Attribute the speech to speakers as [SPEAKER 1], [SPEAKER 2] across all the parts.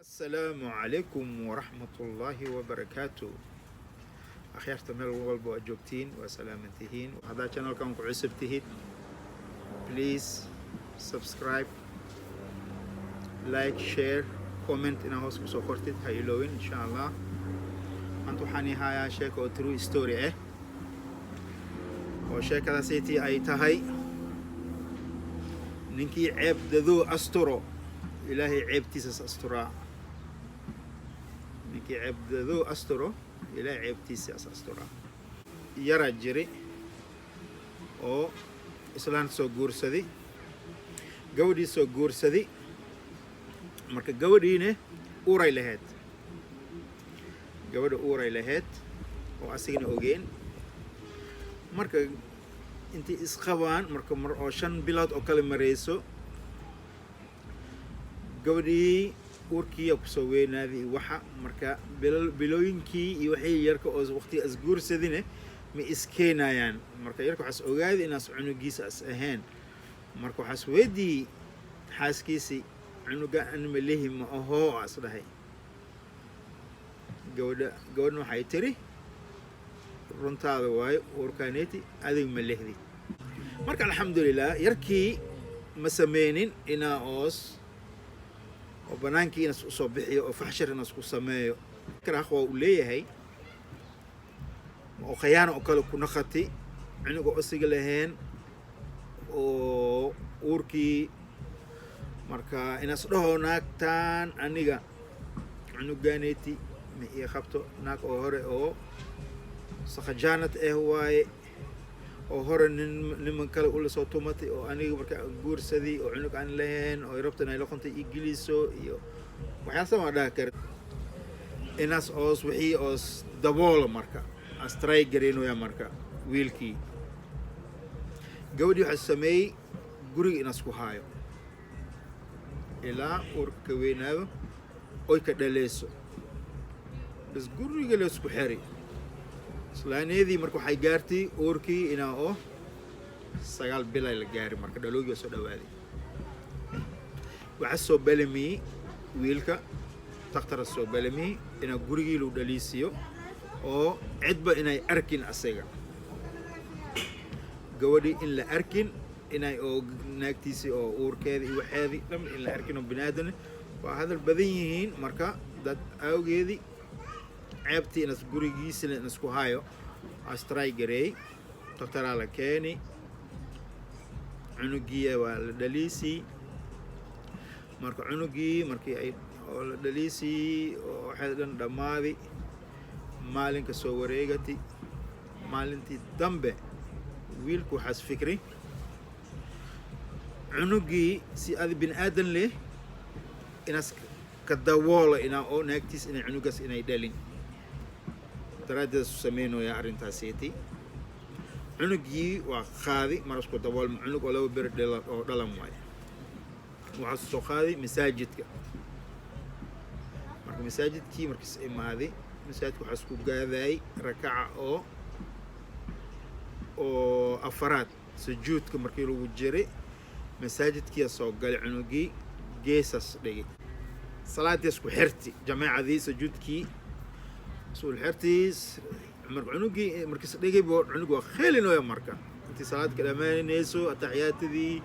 [SPEAKER 1] Asalaamu calaykum waraxmatullaahi wabarakaatu. Akhyaarta meel walba waa joogtiin, waa salaaman tihiin. Haddaa channelkan ku cusub tihid, please subscribe, like, share, comment inaa hoos kusoo qortid ha iloowin, insha Allah. Maanta waxaan ihayaa sheeko oo true story ah, oo sheekadaasaytii ay tahay ninkii ceeb dadoo asturo, Ilaahay ceebtiisas asturaa. Ninkii ceebdadoo asturo, Ilaahay ceebtiisas asturaa. Yaraa jiri oo islaan soo guursaday, gabadhii soo guursaday. Marka gabadhiine uuray lahayd, gabadha uuray lahayd oo asigana ogeen. Marka intay isqabaan, marka mar oo 5 bilood oo kale marayso, gabadhii uurkiiya kusoo weynaaday. Waxa marka bilooyinkii iyo waxay yarka oo waqtiga isguursadine ma iskeenayaan. Marka yarka waxaas ogaaday inaas cunugiisa as ahayn. Marka waxaas weydii xaaskiisii, "Cunuga anma lihi, ma ahoo?" as dhahay. Gabadha, gabadhna waxay tiri, "Runtaada waayo, uurkaneeti adig ma lehdi." Marka alxamdulilah, yarkii ma sameynin inaa oos oo banaankii inas usoo bixiyo oo faxshar inas ku sameeyo. Karaaq waa uu leeyahay oo khayaano oo kale ku naqati, cunuga osiga lahayn oo uurkii. Marka inas dhaho, "Naagtaan aniga cunuganeeti ma ii qabto, naag oo hore oo sakhajaanad ah waaye, oo hore nin niman kale ula soo tumatay, oo aniga marka guursaday oo cunug aan lahayn oo rabta inay loqontay ii geliso," iyo waxyaasa waa dhaha kara inaas oos wixii oos daboola. Marka astray gareynaya. Marka wiilkii gabadhii waxaa sameeyey guriga inaas ku haayo ilaa uurka ka weynaado oy ka dhaleyso. Bas, guriga laysku xeri islaaneedii. Marka waxay gaartay uurkii inaa oo 9 bilay la gaari. Marka dhaloogii waa soo dhawaaday. Waxaa soo balamiyey wiilka, dakhtara soo balamiyey inaa gurigii lagu dhaliisiyo oo cidba inay arkin asaga, gabadhii in la arkin inay oo naagtiisii oo uurkeeda iyo waxeedii dhan in la arkin, oo bini aadan waa hadal badan yihiin. Marka dad awgeedii ceebtii inas gurigiisina inasku hayo astray gareey. Daktaraa la keeni, cunugiiya waa la dhaliisii. Marka cunugii markii ay oo la dhaliisii oo waxay dhan dhammaadi, maalinka soo wareegati, maalintii dambe wiilku waxaas fikri cunugii si adi bini aadan leh inaas ka dawoola inaa oo naagtiis inay cunugaas inay dhalin daraaddeed su sameynaya arrintaaseti. Cunugii waa qaadi mar isku daboolma, cunug oo 2 beri dhila oo dhalan waayo. Waxaa soo qaaday masaajidka. Marka masaajidkii markiis imaaday, masaajidka waxaa isku gaadayay rakaca oo afaraad, sujuudka markii lagu jiray masaajidkiia soo galay cunugii, geesas dhigay, salaadiis ku xirti jameecadii, sujuudkii suul xirtiis. Marka cunugii markiis dhigay bo, cunug waa kheelinoya. Marka intii salaad ka dhammaanayso, ataxiyaatadii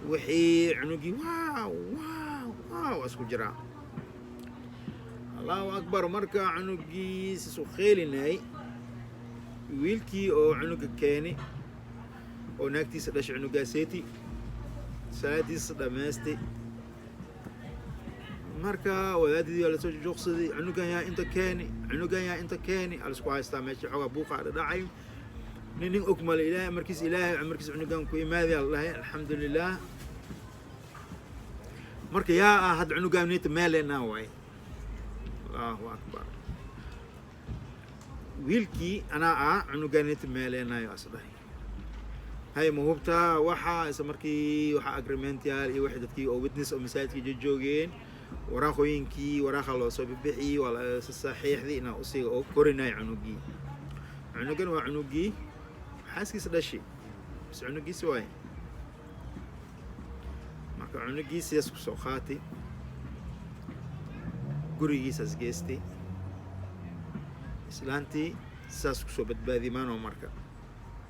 [SPEAKER 1] wixii, cunugii "Waaw, waaw, waaw" waa isku jiraa, "Allahu akbar." Marka cunugii sisu kheelinay, wiilkii oo cunuga keeni oo naagtiisa dhashay cunugaaseeti salaadiisa dhammaystay. Marka wadaadidii waa lasoo joogsaday, "Cunugan yaa inta keeni? Cunugan yaa inta keeni?" Alisku haystaa meesha, xoogaa buuqaa dhadhacay. Nin og male. Ilaahay markiis, Ilaahay markiis cunugan ku imaadi ala dhahay. Alxamdulilah. Marka yaa ah hadda cunugan nita meeleenaa waay. Allahu akbar. Wiilkii anaa ah cunugan nita meeleenaayo as dhahay. Hay, ma hubtaa? Waxa isla markii waxaa agreement yaal iyo wixii dadkii oo witness oo masaajidkii joogeen, waraaqooyinkii, waraaqa loo soo bixiyey, waa la saxiixdii inaa usiga oo korinayo cunugii. Cunugan waa cunugii xaaskiisa dhashay bas, cunugiisi waaye. Marka cunugii sidaas kusoo qaatay, gurigiisaas geystay, islaantii sidaas kusoo badbaadiyay maanoo. Marka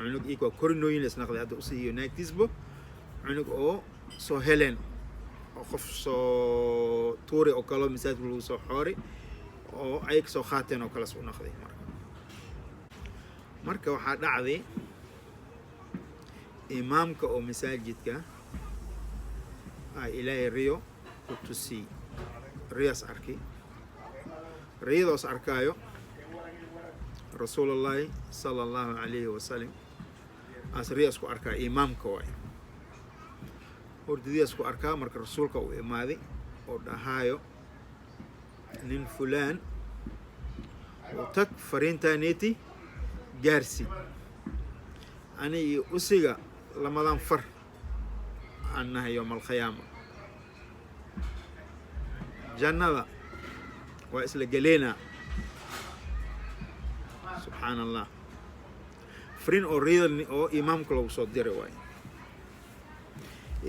[SPEAKER 1] cunug iyaga waa korinooyin la isnaqday hadda, usiiyo naagtiisba cunug oo soo heleen oo qof soo tuuri oo kale masaajidka lagu soo xoori oo ay kasoo qaateen oo kales u naqday. Marka waxaa dhacday imaamka oo masaajidka ah Ilaahay riyo ku tusiyey. Riyaas arkay, riyadoos arkaayo Rasuulullaahi sala Allahu calayhi wasalam aas riyaas ku arkaa. Imaamka waay, hordadiyaas ku arkaa. Marka rasuulka uu imaaday oo dhahaayo, "Nin fulaan oo tag, fariintaaneti gaarsi, ani iyo usiga lamadan far aan nahay yowma alqiyaama, jannada waa isla geleynaa." Subxaan Allah. Fariin oo riyada oo imaamka lagu soo diray waay.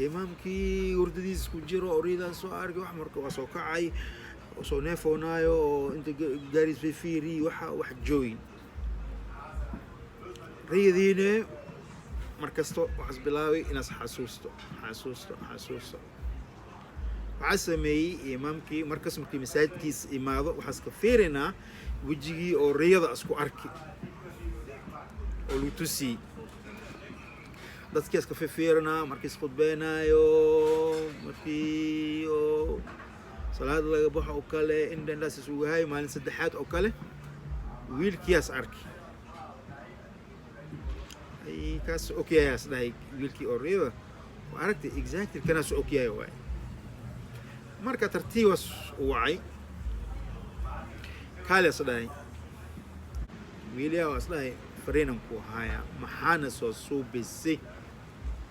[SPEAKER 1] Imaamkii hurdadiis ku jiro oo riyadaas soo arkay wax. Marka waa soo kacay oo soo neefoonaayo oo inta gaariis fiiri, waxa wax joogin riyadiine. Markasto waxaas bilaabay inaas xasuusto, xasuusto, xasuusto. Waxaa sameeyey imaamkii, markas markii masaajidkiis imaado, waxaas ka fiirinaa wejigii oo riyada isku arki oo lagu tusiyey. Dadkiis ka fifiirinaa markiis khudbeynaayo, markii oo salaad laga baxo oo kale, indhandhaas isugu hayo. Maalin saddexaad oo kale wiilkiyaas arki. Ay, kaas ogyahaas dhahay wiilkii oo riyada waa aragtay, exactly kanaas ogyahay waay. Marka tartiibaas u wacay, kaalias dhahay, wiilyaha waas dhahay, fariinan ku hayaa, maxaana soo suubisay?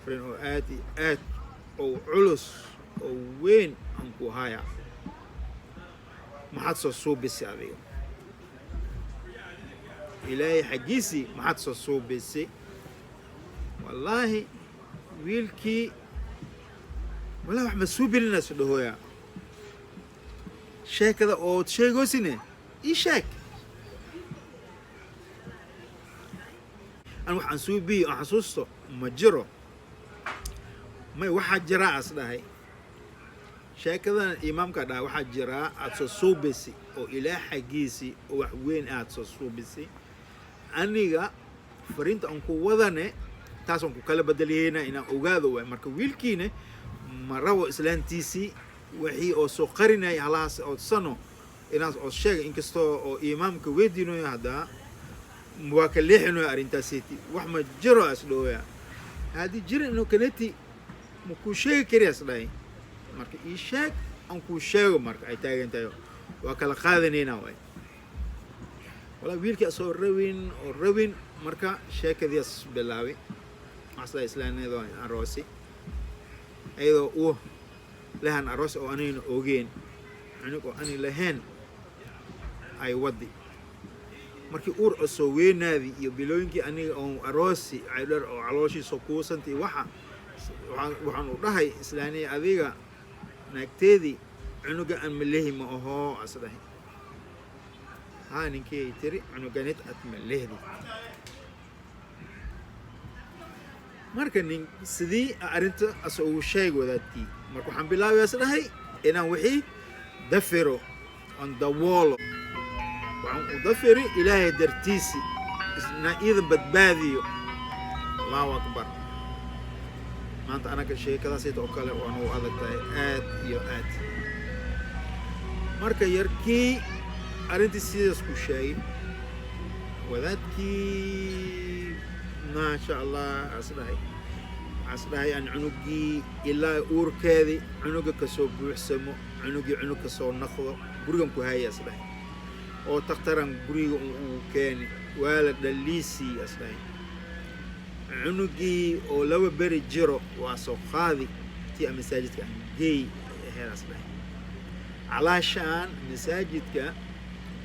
[SPEAKER 1] Fariin oo aad iyo aad oo culus oo weyn aan ku hayaa. Maxaad soo suubisay adiga? Ilaahay xaggiisii maxaad soo suubisay? Wallaahi wiilkii, wallahi wax ma suubininaas dhahooya. Sheekada ood sheegoosine ii sheeg. An wax aan suubiyi aan xasuusto ma jiro. May, waxaa jiraa as dhahay. Sheekadan imaamka dhahay, waxaa jiraa aad soo suubisay oo Ilaah xaggiisii oo wax weyn aad soo suubisay. Aniga fariinta aan ku wadane taasaan ku kala bedeliyeyna inaan ogaado waay. Marka wiilkiina ma rabo islaantiisii wixii oo soo qarinaya halahaas oo sano inaas oo sheegay, inkastoo oo imaamka weydiinayo, haddaa waa ka leexinayo arrintaaseti. Wax ma jiro as dhooya. Haddii jirin inuu kaneti ma kuu sheegi kari as dhahay. Marka ii sheeg aan kuu sheego. Marka ay taagan tahay waa kala qaadanaynaa waay. Walaa wiilkii asoo rabin oo rabin, marka sheekadiias bilaabay. Waxaas dhahay, islaaniyadoo aroosi, iyadoo uu lehan aroos oo anigna ogeen, cunug oo ani lahayn ay wadi. Markii uur oo soo weynaadi iyo bilooyinkii aniga oon aroosi caydhar oo calooshiisa kuusantay, waxa waxaan u dhahay, "Islaaniya, adiga naagteedii cunuga aan malehi ma ahoo?" As dhahay. "Haa ninkii," ay tiri, "cunuganid ad malehdid." Marka nin sidii arrinta asa ugu sheeg wadaadkii. Marka waxaan bilaabay as dhahay inaan wixii dafiro on dawoolo. Waxaan u dafiri Ilaahay dartiisi isna iidan badbaadiyo. Allahu akbar. Maanta anaga sheekadaasayta oo kale waa nagu adag tahay aad iyo aad. Marka yarkii arrintii sidaas ku sheegay wadaadkii. Maasha Allah, as dhahay, waxaas dhahay aan cunugii ilaa uurkeedii cunuga kasoo buuxsamo, cunugii cunug kasoo naqdo, gurigan ku haaya, as dhahay, oo takhtaran guriga uu keeni, waa la dhaliisii, as dhahay. Cunugii oo 2 beri jiro waa soo qaadi tii a masaajidka aan geey aheed, as dhahay. Calaashaan masaajidka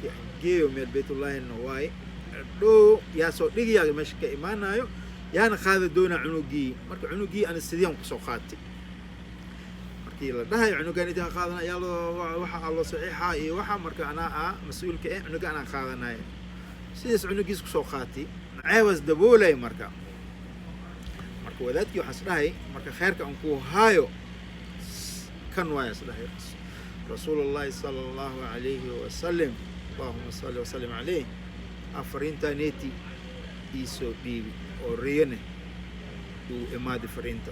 [SPEAKER 1] kii aan geeyo, meel Baytullaahina waaye, dhow yaa soo dhigayaa, meesha ka imaanayo yaana qaada doonaa cunugii. Marka cunugii ana sidiyan kusoo qaatay. Markii la dhahayo cunugan idinka qaadana yaa loo waxa loo saxiixa iyo waxa, marka anaa ah mas-uulka eh, cunuga anaa qaadanaya, sidaas cunugiis kusoo qaatay, ceebaas daboolay. Marka wadaadkii waxaas dhahay, marka kheerka aan ku haayo kan waaya, is dhahay. Rasuulullahi sala Allahu calayhi wasalam, allahuma salli wasalim caleyh, afariintaneeti iisoo dhiibi oo riyane uu imaadi fariinta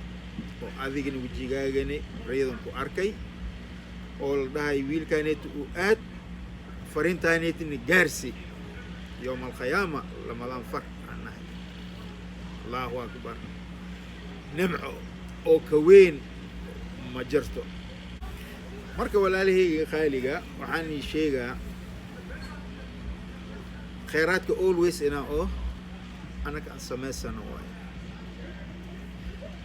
[SPEAKER 1] oo adigana wejigaagani riyadan ku arkay oo la dhahay wiilkaneeti uu aad fariintaaneetina gaarsi yowma alqiyaama lamadan far aan nahay. Allahu akbar, nimco oo ka weyn ma jirto. Marka walaalahayga qaaliga, waxaan ii sheegaa kheyraadka always inaa oo annaga aan samaysano waayo.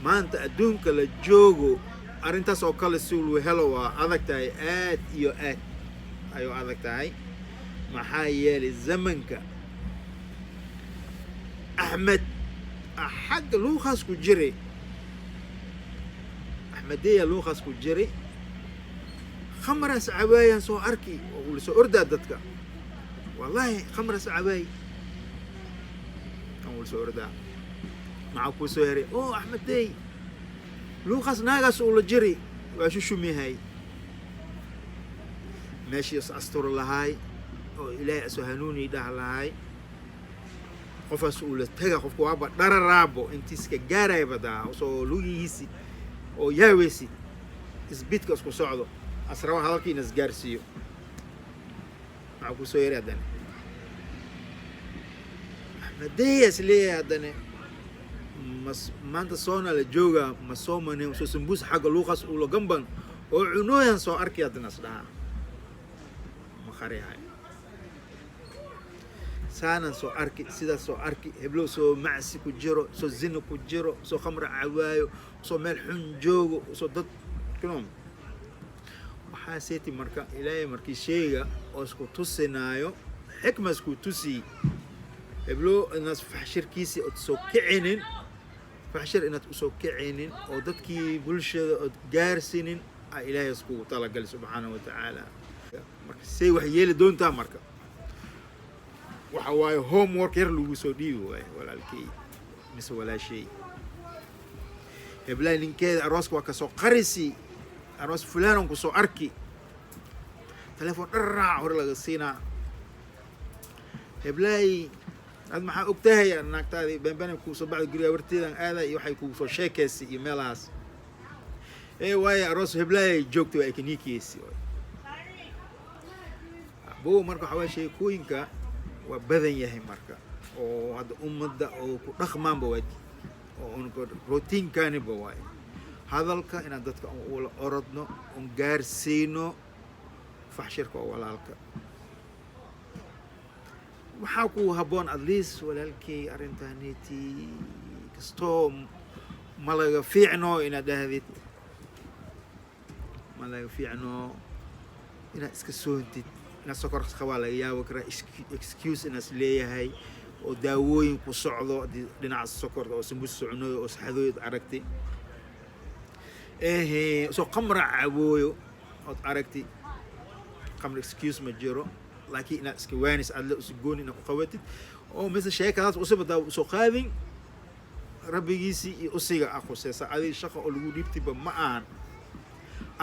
[SPEAKER 1] Maanta adduunka la joogo arrintaas oo kale si lu helo waa adag tahay, aad iyo aad ayuu adag tahay. Maxaa yeelay zamanka Axmed xagga luuqaas ku jiray, Axmedeya luuqaas ku jiray, khamraas cabaayaan soo arki oo ula soo ordaa dadka. Wallahi khamraas cabaay aan ula soo ordaa. Maxaa kuu soo heray? Oo Axmedey luuqaas naagaas ula jiri, waa shushumihay meeshii is asturi lahaay oo Ilaahay asoo hanuuni dhah lahaay. Qofaas ula taga, qofka waaba dhararaabo intiiska gaaraya badaa soo lugihiisi oo yaaweysi isbidka isku socdo, asraba hadalkii ina isgaarsiiyo. Maxaa kuu soo yeray haddana? Axmedeyaas leeyahay haddana mas maanta soona la joogaa, ma soomane, soo sambuus xagga luuqaas ula gamban oo cunooyan soo arkay. Haddana is dhahaa ma qarihay, saanan soo arki, sidaas soo arki, heblow soo macsi ku jiro, soo zina ku jiro, soo khamra cawaayo, soo meel xun joogo, soo dad kuno waxaa seeti. Marka Ilaahay markii sheyga oo isku tusinaayo xikma isku tusiy, heblow inaad faxshirkiisi ood soo kicinin, faxshir inaad usoo kicinin oo dadkii bulshada ood gaarsiinin a Ilaahay iskugu talagalay subxaanahu wa tacaala. Marka say wax yeeli doontaa? Marka waxa waaye homework yar lagu soo dhiibi waayo, walaalkey mise walaashay. Heblaha ninkeeda arooska waa kasoo qarisi, aroos fulaanan kusoo arki, telefoon dharaac hore laga siinaa. Heblahay, ad maxaa og tahay? Naagtaadii beenbeen kuusoo baxda, guriga warteedan aada iyo waxay kugu soo sheekaysay iyo meelahaas ee waayo aroos heblahay joogtay waa ay kaniikeysi bo. Marka waxaa waye sheekooyinka waa badan yahay. Marka oo hadda ummadda oo ku dhaqmaanba waa oo routinkaniba waaye hadalka inaan dadka ula orodno oon gaarsiino faxshirka oo walaalka. Waxaa ku habboon at least, walaalkay, arrintaaneti kastoo ma laga fiicno inaad dhahdid, ma laga fiicno inaad iska soontid, inaad sokor qabaa laga yaabo karaa, excuse inaas leeyahay oo daawooyin ku socdo haddii dhinaca sokorta oo sambuus soconoyo oo saxadooyad aragtay, ehe, soo qamra cabooyo ood aragtay qamra, excuse ma jiro. Laakiin inaad iska waanis aad la usugooni inaad ku qabatid oo mise sheekadaas usibadaa usoo qaadin, rabbigiisii iyo usiga a khuseysa. Adiga shaqa oo lagu dhiibtiba ma ahan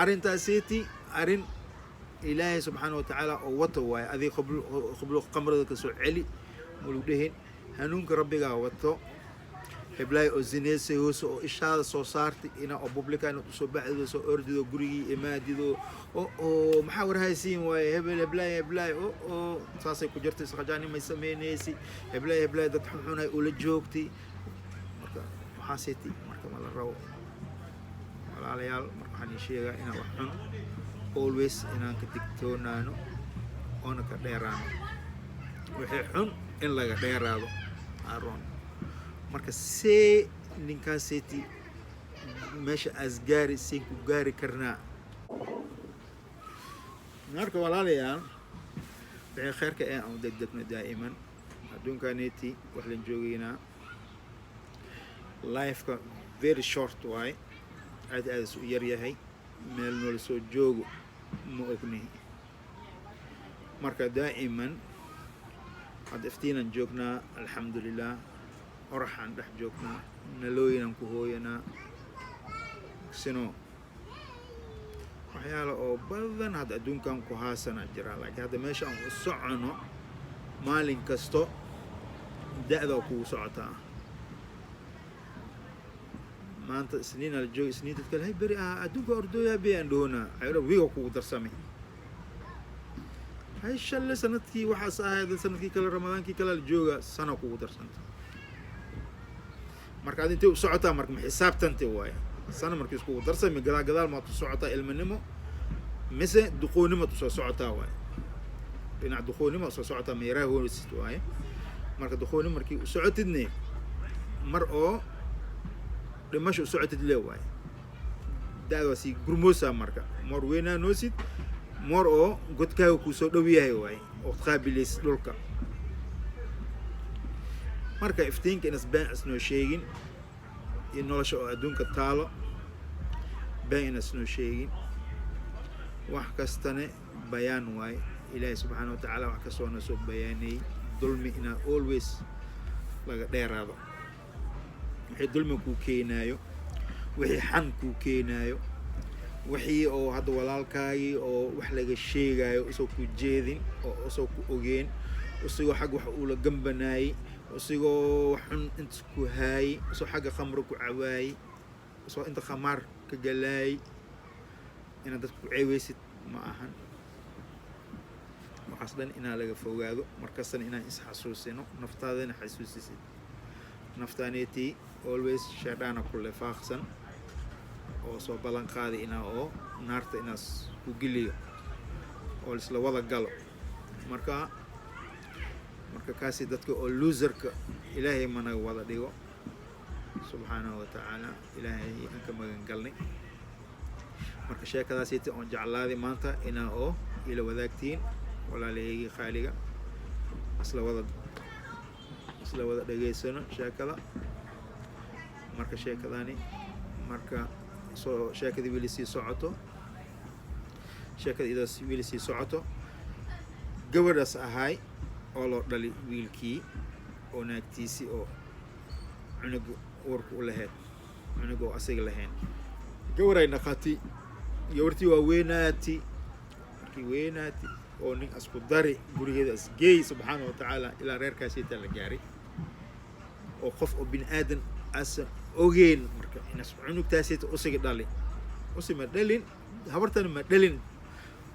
[SPEAKER 1] arrintaaseti, arrin Ilaahay subxaana watacaala oo wato waaye. Adiga qablo qamrada kasoo celi ma lagu dhehin, hanuunka rabbigaa wato. Heblaay oo zineysay hoose oo ishaada soo saartay ina oo publica inaad usoo baxdido, soo ordido, gurigii imaadido oo maxaa warhaysiin waaye, hebel heblaay heblaay oo saasay ku jirtay, saqajaanimay sameynaysi, heblaay heblaay dad xunxunay ula joogtay. Waxaaseti marka ma la rabo, walaalayaal. Marka waxaan ii sheegaa inaan wax xun always inaan ka digtoonaano oona ka dheeraano. Wixii xun in laga dheeraado aroon. Marka see ninkaaseti meesha aas gaari, seen ku gaari karnaa? Marka walaalayaal, wixii kheyrka ee aan u degdegno daa'iman. Adduunkaneti wax lan joogeynaa, lifeka very short waay, aad aad is u yar yahay. Meel noola soo joogo ma ognihi. Marka daa'iman hadda iftiinaan joognaa, alxamdulilah, oraxaan dhex joognaa, nalooyinaan ku hooyanaa, sino waxyaala oo badan hadda adduunkan ku haasana jira. Laakiin hadda meesha aan u socono, maalin kasto da-da kugu socotaa. Maanta Isniina la jooga, Isniin dadka hay beri ah adduunka ordooyaa be aan dhahoonaa ayro wiiga kugu darsamay. Hay shalle sanadkii waxaas ahayd, sanadkii kale, Ramadaankii kale la jooga, sana kugu darsanta. Marka ad intay u socotaa? Marka ma xisaabtante waaye sana markii iskugu darsami, gadaal gadaal maad u socotaa ilmanimo mise duqoonimaad usoo socotaa waaye? Dhinac duqoonimo usoo socotaa, meeraha hoosid waaye. Marka duqoonimo markii u socotidne, mar oo dhimasho u socotid le waaye. Da-da waa sii gurmoosaa. Marka moor weynaa noosid, moor oo godkaaga kuu soo dhow yahay waaye, ood qaabilaysid dhulka. Marka iftiinka inas been isnoo sheegin iyo nolosha oo adduunka taalo been inas noo sheegin. Wax kastane bayaan waaye. Ilaahay subxaana wa tacaala wax kastoo na soo bayaaniyey. Dulmi inaa always laga dheeraado. Wixii dulmi kuu keenaayo, wixii xan kuu keenaayo, wixii oo hadda walaalkaagii oo wax laga sheegayo usoo ku jeedin oo usoo ku ogeen, isigoo xag wax uula gambanaayey, isigoo wax xun inta ku haayey, isagoo xagga khamro ku cawaayey, isagoo inta khamaar ka galaayey, inaad dadka ku ceeweysid ma ahan. Waxaas dhan inaa laga fogaado. Markastana inaan isxasuusino, naftaadana xasuusisid. Naftaaneetii always shaydhaana ku lifaaqsan oo soo ballan qaaday inaa oo naarta inaas ku geliyo oo isla wada galo. Marka kaasi dadka oo loserka Ilaahay managa wada dhigo subxaanahu wa tacaala. Ilaahay aan ka magan galnay. Marka sheekadaasiti oon jeclaaday maanta inaa oo ila wadaagtiin, walaalahaygii qaaliga, isla wada dhegaysano sheekada. Marka sheekadani, marka soo sheekadii weli sii socoto, sheekada idaas weli sii socoto, gabadhaas ahay oo loo dhali wiilkii oo naagtiisii oo cunuga uurka u lahayd, cunuga oo asiga lahayn, gabaray naqati. Gabartii waa weynaati. Markii weynaati oo nin asku dari, gurigeeda asgeey, subxaana wa tacaala, ilaa reerkaasiitaa la gaaray oo qof oo bini aadan asan ogeyn. Marka inas cunugtaasita usiga dhali, usi ma dhalin, habartana ma dhalin.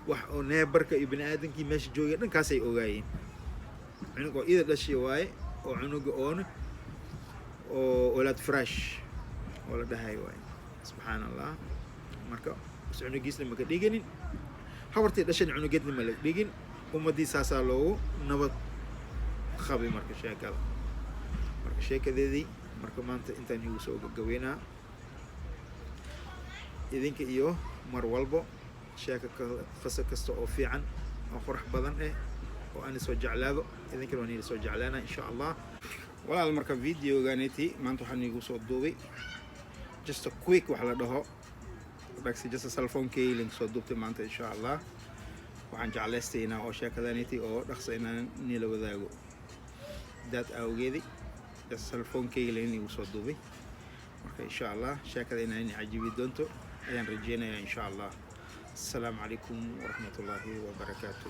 [SPEAKER 1] Wax oo neighborka iyo bini aadankii meesha joogay dhankaasay ogaayeen cunug oo ida dhashay waaye, oo cunuga oona oo olaad fresh oo la dhahay waaye. Subxaan Allah. Marka is cunugiisna maka dhiganin, habartii dhashan cunugeedna ma la dhigin. Ummaddii saasaa loogu nabad qabay. Marka sheekada, marka sheekadeedii, marka maanta intaan igu soo gagaweynaa idinka iyo mar walbo sheeka qaso kasta oo fiican oo qurux badan eh oo aan soo jeclaado, idinkana waan ila soo jeclaana insha Allah, walaal. Marka videoganiti maanta waxaan iigu soo duubay just a quick wax la dhaho dhagsi, just a cellphone link soo duubtay maanta. Insha Allah waxaan jeclaystay inaa oo sheekadaniti oo dhaqsa inaan nila wadaago. Daad awgeedi just cellphone-kayga igu soo duubay. Marka insha Allah sheekada inaan cajibi doonto ayaan rajeynayaa insha Allah. Asalaamu calaykum waraxmat ullaahi wabarakaatu.